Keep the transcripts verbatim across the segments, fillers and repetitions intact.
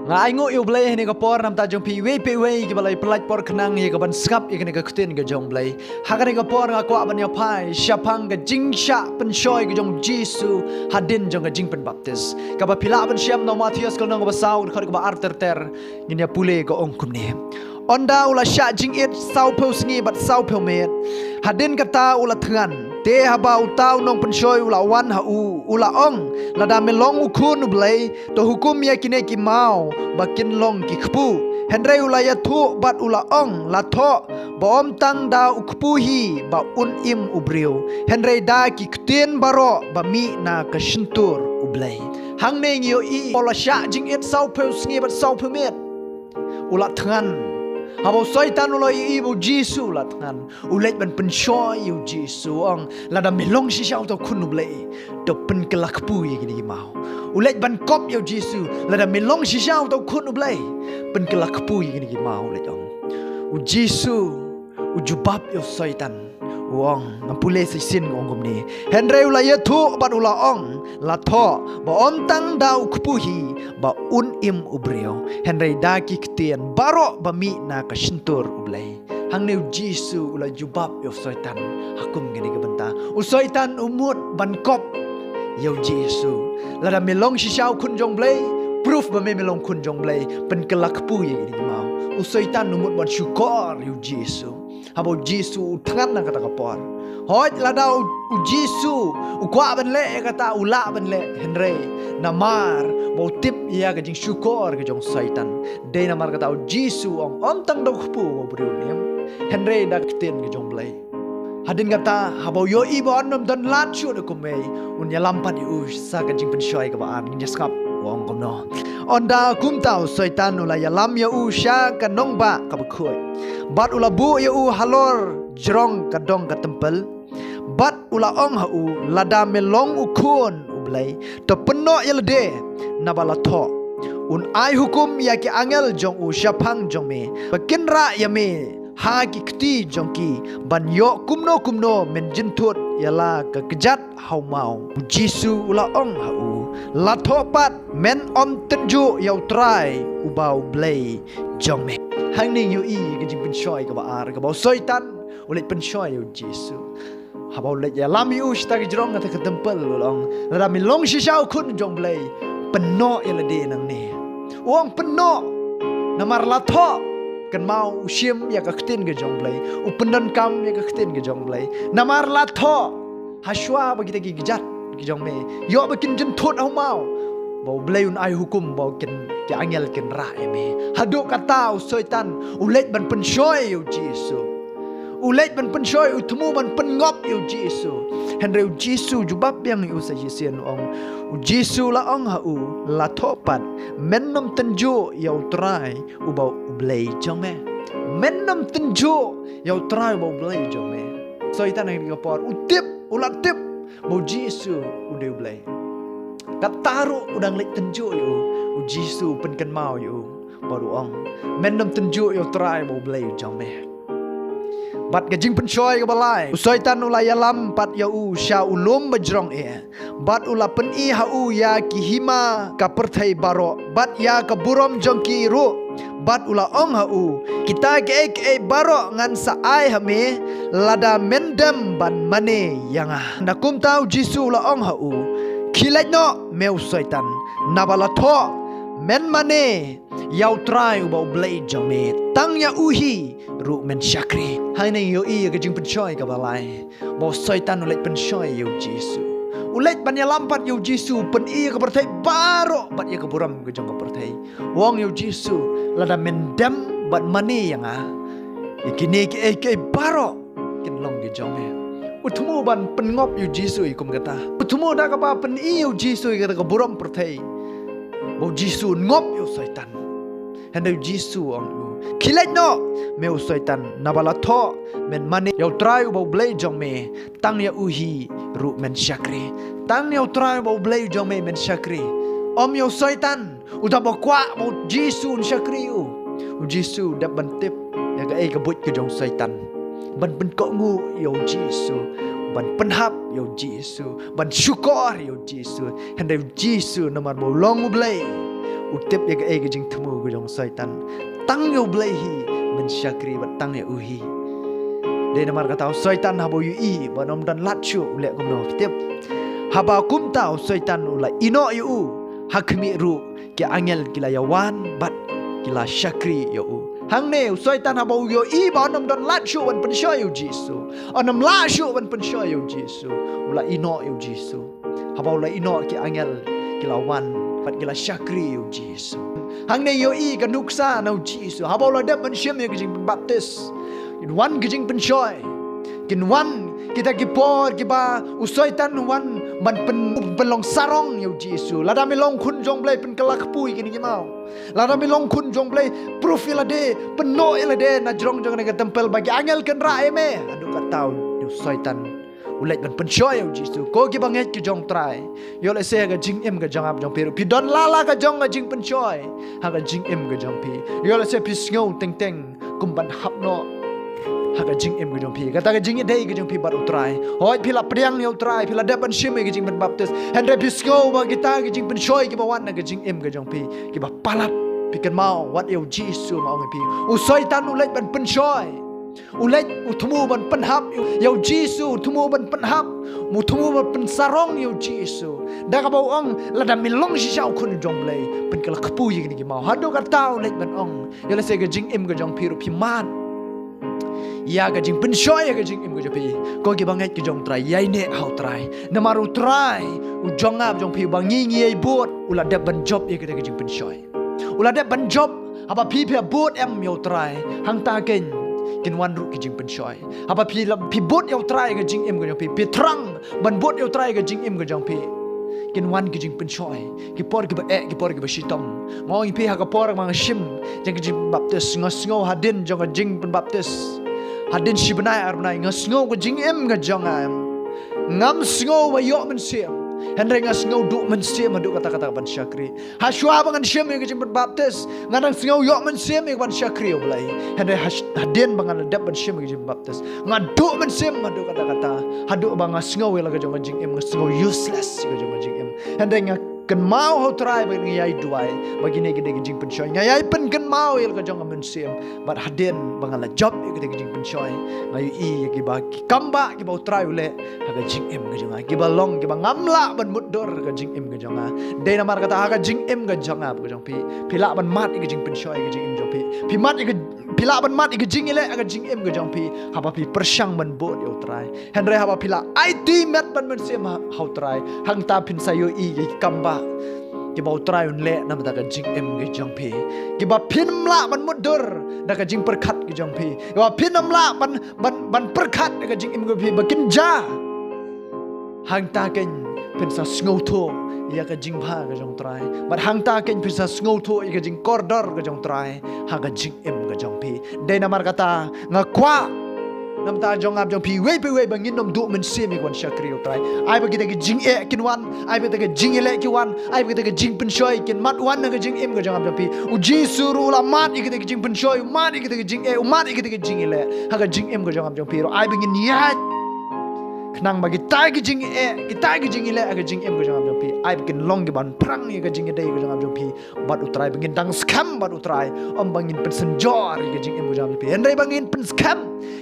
Nga ainguh ïa U Blei ha kane ka por namar jong phi iwei pa iwei kiba la pyllait por khnang ïa kaban sngap ïa kane ka ktien ka jong U Blei. Ha kane ka por nga kwah ban ïa phai shaphang ka jingshah pynshoi ka jong U Jisu hadien jong ka jingpynbaptis. Kaba phi lah ban shem na u Mathaios ka lynnong kaba saw, dkhot kaba ar ter ter, ngin ïa pule, ka ong kumne: Ynda u la shah jingit sawphew sngi bad sawphew miet, hadien kata u la thngan. Te haba uta u nongpynshoi u la wan ha u, u la ong: Lada me long u Khun U Blei, to hukum ïa kine ki maw ba kin long ki kpu. Hynrei u la ïathuh bad u la ong: La thoh, ba ym tang da u kpu hi ba un im u briew, hynrei da ki ktien baroh ba mih na ka shyntur U Blei. Hangne ngi ïohi, u la shah jingit sawphew sngi bad sawphew miet, u la thngan. Haba u Soitan u la ïohi ba U Jisu u la thngan, u leit ban pynshoi ïa U Jisu, u ong: Lada me long shisha uta u Khun U Blei, to pynkylla kpu ïa kine ki maw. U leit ban kop ïa U Jisu: Lada me long shisha uta u Khun U Blei, pynkylla kpu ïa kine ki maw, u leit ong. U Jisu u jubab ïa u Soitan, u ong, ngan pule sa shisien, u ong kumne: Hynrei u la ïathuh bad u la ong: La thoh, ba ym tang da u kpu hi ba un im u briew, hynrei da ki ktien baroh ba mih na ka shyntur U Blei. Hangne U Jisu u la jubab ïa u Soitan ha kum kane ka bynta. U Soitan u mut ban kop ïa U Jisu: Lada me long shisha u Khun jong U Blei, proof ba me, me long Khun jong U Blei, pynkylla kpu ïa kine ki maw. U Soitan u mut ban shukor ïa U Jisu. Haba U Jisu u thngan na kata ka por, hooid, lada u, U Jisu u kwah ban leh ïa kata, u lah ban leh, hynrei namar ba u tip ïa ka jingshukor ka jong u Soitan, dei namar kata U Jisu u ong: Ym tang da u kpu ba u briew un im, hynrei da ka ktien ka jong U Blei. Hadien kata, haba u ïohi ba un ym don lad shuh da kumne, un ïalam pat ïa u sa ka jingpynshoi kaba ar. Ngin ïa sngap, u ong kumno: Ynda kumta u Soitan u la ïalam ïa u sha ka nongbah kaba khuid, bad u la buh ïa u halor jrong ka dong ka templ, bad u la ong ha u: Lada me long u Khun U Blei, to pynnoh ïa lade, naba la thoh: Un ai hukum ïa ki angel jong u shaphang jong me, ba kin rah ïa me ha ki kti jong ki, ban ïoh kumno kumno men jynthut ïa la ka kjat ha u maw. U Jisu u la ong ha u: La thoh pat, men ym tynjuh ïa U Trai uba U Blei jong me. Hangne ngi ïohi ka jingpynshoi kaba ar, kaba u Soitan u leit pynshoi ïa U Jisu. Haba u leit ïalam ïa u sha kata ka jrong, kata ka templ, u la ong: Lada me long shisha u Khun jong U Blei, pynnoh ïa lade nangne. U ong pynnoh, namar la thoh. Kynmaw, u shim ïa ka ktien ka jong U Blei, u pyndonkam ïa ka ktien ka jong U Blei. Namar la thoh: Hashwa ba kita ki kjat ki jong me, ïoh ba kin jynthut ha u maw, ba U Blei un ai hukum ba kin, ki angel kin rah ïa me. Haduh kata u Soitan u leit ban pynshoi ïa U Jisu. U leit ban pynshoi, u thmu ban pynngop ïa U Jisu. Hynrei U Jisu u jubab biang ïa u sa shisien, u ong. U Jisu u la ong ha u: La thoh pat, men ym tynjuh ïa U Trai uba U Blei jong me. Men ym tynjuh ïa U Trai uba U Blei jong me. Soitan ha kane ka por u tip, u la tip ba U Jisu u dei U Blei. Kata ruh u dang leit tynjuh ïa u, U Jisu u pynkynmaw ïa u bad u ong: Men ym tynjuh ïa U Trai uba U Blei jong me. Bad ka jingpynshoi kaba lai, u Soitan u la ïalam pat ïa u sha u lum ba jrong eh, bad u la pyni ha u ïa ki hima ka pyrthei baroh, bad ïa ka burom jong ki ruh. Bad u la ong ha u: Kita kiei kiei baroh ngan sa ai ha me, lada men dem ban mane ïa nga. Na kumta U Jisu u la ong ha u: Khie leit noh, me u Soitan, naba la thoh: Men mane ïa U Trai uba U Blei jong me, tang ïa u hi ruh men shakri. Hangne ngi ïohi ïa ka jingpynshoi kaba lai, ba u Soitan u leit pynshoi ïa U Jisu. U leit ban ïalam pat ïa U Jisu, u pyni ïa ka pyrthei baroh bad ïa ka burom ka jong ka pyrthei. U ong ïa U Jisu: Lada men dem bad mane ïa nga, ïa kine kiei kiei baroh kin long ki jong me. U thmu ban pynngop ïa U Jisu ïa kum kata. U thmu da kaba pyni ïa U Jisu ïa kata ka burom pyrthei, ba U Jisu un ngop ïa u Soitan. Hynrei U Jisu u ong ïa u: Khie leit noh, me u Soitan, naba la thoh: Men mane ïa U Trai uba U Blei jong me, tang ïa u hi ruh men shakri. Tang ïa U Trai uba U Blei jong me men shakri, ym ïa u Soitan. Uta ba kwah ba U Jisu un shakri ïa u. U Jisu u dep ban tip ïa kaei ka buit ka jong u Soitan, ban pynkohnguh ïa U Jisu, ban pynhap ïa U Jisu, ban shukor ïa U Jisu. Hynrei U Jisu, namar ba u long U Blei, U tip ïa kaei ka jingthmu ka jong u Soitan. Tang ïa U Blei hi men shakri bad tang ïa u hi. Dei namar kata u Soitan haba u ïohi ba un ym don lad shuh u leh kumno, phi tip. Haba kumta u Soitan u la ïehnoh ïa u, ha khmih ruh ki angel ki la ïawan bad ki la shakri ïa u. Hangne u Soitan haba u ïohi ba un ym don lad shuh ban pynshoi ïa u Jisu, un ym lah shuh ban pynshoi ïa u Jisu, u la ïehnoh ïa u Jisu. Haba u la ïehnoh ki angel ki la wan bad ki la shakri ïa u Jisu. Hangne ïohi ka nuksa na u Jisu haba u la dep ban shim ïa ka jingpynbaptis. Kin wan ka jingpynshoi. Kin wan kita ki por kiba u Soitan u wan ban pyn, pynlong sarong ïa u Jisu. Lada me long khun jong U Blei, pynkylla kpu ïa kine ki maw. Lada me long khun jong U Blei, proof ïa lade, pynnoh ïa lade na jrong jong kane ka templ ba ki angel kin rah ïa me. Haduh katta u Soitan u leit ban pynshoi ïa u Jisu. Ko kiba ngeit ki jong U Trai, ïoh lehse ha ka jingim ka jong ap jong phi ruh phi don la la ka jong ka jingpynshoi ha ka jingim ka jong phi. Ïoh lehse phi sngew teng teng kum ban hap noh ha ka jingim ka jong phi, kata ka jingïadei ka jong phi bad U Trai. Hooid, phi la pdiang ïa U Trai, phi la dep ban shim ïa ka jingpynbaptis, hynrei phi sngew ba kita ki jingpynshoi kiba wan ha ka jingim ka jong phi kiba palat. Phi kynmaw wat ïa u Jisu, nga ong ïa phi, u Soitan u leit ban pynshoi. U leit, u thmu ban pynhap ïa u Jisu, u thmu ban pynhap, u thmu ban pynsarong ïa u Jisu. Da kaba u ong, lada me long shisha u khun jong U Blei, pynkylla kpu ïa kine ki maw. Haduh katta u leit ban ong. Ïoh lehse ka jingim ka jong phi ruh phi mad ïa ka jingpynshoi ha ka jingim ka jong phi. Ko kiba ngeit ki jong U Trai, ïaineh ha U Trai. Namar U Trai u jong nga jong phi ba ngi ngi ïai bud, u la dep ban jop ïa kata ka jingpynshoi. U la dep ban jop. Haba phi phi bud em ïa U Trai, hangta kein kin wan ruh ki jingpynshoi. Haba phi la, phi bud ïa U Trai ha ka jingim ka jong phi, phi thrang ban bud ïa U Trai ha ka jingim ka jong phi, kin wan ki jingpynshoi. Ki por kiba eh, ki por kiba shitom. Nga ong ïa phi, ha ka por ba nga shim ïa ka jingpynbaptis, nga sngew hadien jong ka jingpynbaptis, hadien shi bnai ar bnai, nga sngew ka jingim ka jong nga em, ngam sngew ba ïoh mynsiem. Hynrei nga sngew duh mynsiem haduh katta katta ban shakri. Hashwa ba ngan shim ïa ka jingpynbaptis, nga dang sngew ïoh mynsiem ïa ka ban shakri ïa U Blei. Hynrei hash-, hadien ba ngan dep ban shim ïa ka jingpynbaptis, nga duh mynsiem haduh katta katta, haduh ba nga sngew ïa la ka jong ka jingim, nga sngew useless ïa ka jong ka jingim. Hynrei nga kynmaw ha U Trai ba ngi ïai duwai ba kine ki dei ki jingpynshoi. Nga ïai pynkynmaw ïa la ka jong ka mynsiem. Bad hadien ba nga la jop ïa kata ka jingpynshoi, nga ïohi ïa kiba ki kambah kiba U Trai u leh ha ka jingim ka jong nga, kiba long kiba ngam lah ban mutdur ha ka jingim ka jong nga. Dei namar kata ha ka jingim ka jong nga bad ka jong phi, phi lah ban mad ïa ka jingpynshoi ha ka jingim jong phi. Phi mad ïa ka, phi lah ban mad ïa ka jingïaleh ha ka jingim ka jong phi haba phi pyrshang ban bud ïa U Trai. Hynrei haba phi la aiti met bad mynsiem ha, ha U Trai, hangta phin sa ïohi ïa ki kambah kiba U Trai un leh na bynta ka jingim ka jong phi, kiba phin ym lah ban mutdur da ka jingpyrkhat ka jong phi, kiba phin ym lah ban, ban, ban pyrkhat da ka jingim ka jong phi ba kin jia. Hangta kein phin sa sngewthuh ïa ka jingbha ka jong U Trai, bad hangta kein phin sa sngewthuh ïa ka jingkordor ka jong U Trai ha ka jingim ka jong phi. Dei namar kata nga kwah na bynta jong nga bad jong phi, iwei pa iwei, ba ngin ym duh mynsiem ïa ka ban shakri ïa U Trai. Ai ba kita ki jingeh kin wan, ai ba kita ki jingïaleh kin wan, ai ba kita ki jingpynshoi kin mad wan ha ka jingim ka jong nga bad jong phi. U Jisu ruh u la mad ïa kita ki jingpynshoi, u mad ïa kita ki jingeh, u mad ïa kita ki jingïaleh ha ka jingim ka jong nga bad jong phi ruh. Ai ba ngin ïaid khnang ba kita ki jingeh, kita ki jingïaleh ha ka jingim ka jong nga bad jong phi, ai ba kin long ki ban pyrshang ïa ka jingïadei ka jong nga bad jong phi bad U Trai, ba ngin dang skhem bad U Trai, ym ba ngin pynsynjor ïa ka jingim ka jong nga bad jong phi. Hynrei ba ngin pynskhem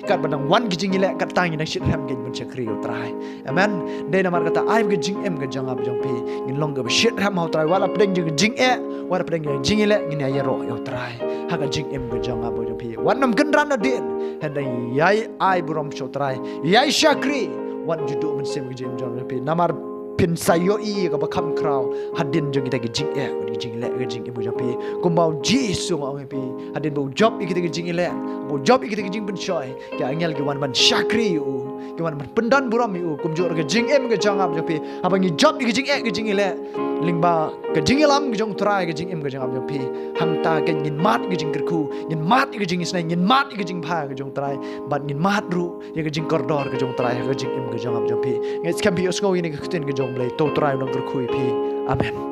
katba dang wan ki jingïaleh, katta ngin dang shitrhem ïa ka ban shakri ïa U Trai. Amen. Dei namar kata ai ba ka jingim ka jong nga bad jong phi ngin long kaba shitrhem ha U Trai, wat la pdeng jong ka jingeh, wat la pdeng jong ka jingïaleh, ngin ïaroh ïa U Trai ha ka jingim ka jong nga bad jong phi. Wat nym kynran nadien, hynrei ïai ai burom sha U Trai, ïai shakri, wat ju duh mynsiem ka jingim jong phi. Namar phin sa ïohi ïa kaba kham khraw hadien jong kita ki jingeh, ki jingïaleh ka jingim ka jong phi. Kumba U Jisu, nga ong ïa phi, hadien ba u jop ïa kita ki jingïaleh, ba u jop ïa kita ki jingpynshoi, ki angel ki wan ban shakri ïa u, ki wan ban pyndon burom ïa u. Kumjuh ruh ka jingim ka jong nga bad jong phi, haba ngi jop ïa ka jingeh ka jingïaleh, lyngba ka jingïalam ka jong U Trai ha ka jingim ka jong nga bad jong phi, hangta kein ngin mad ïa ka jingkyrkhu, ngin mad ïa ka jingisynei, ngin mad ïa ka jingbha ka jong U Trai, bad ngin mad ruh ïa ka jingkordor ka jong U Trai ha ka jingim ka jong nga bad jong phi. Nga ngeit skhem phi ïohsngew ïa kane ka ktien ka jong U Blei. To U Trai un nang kyrkhu ïa phi. Amen.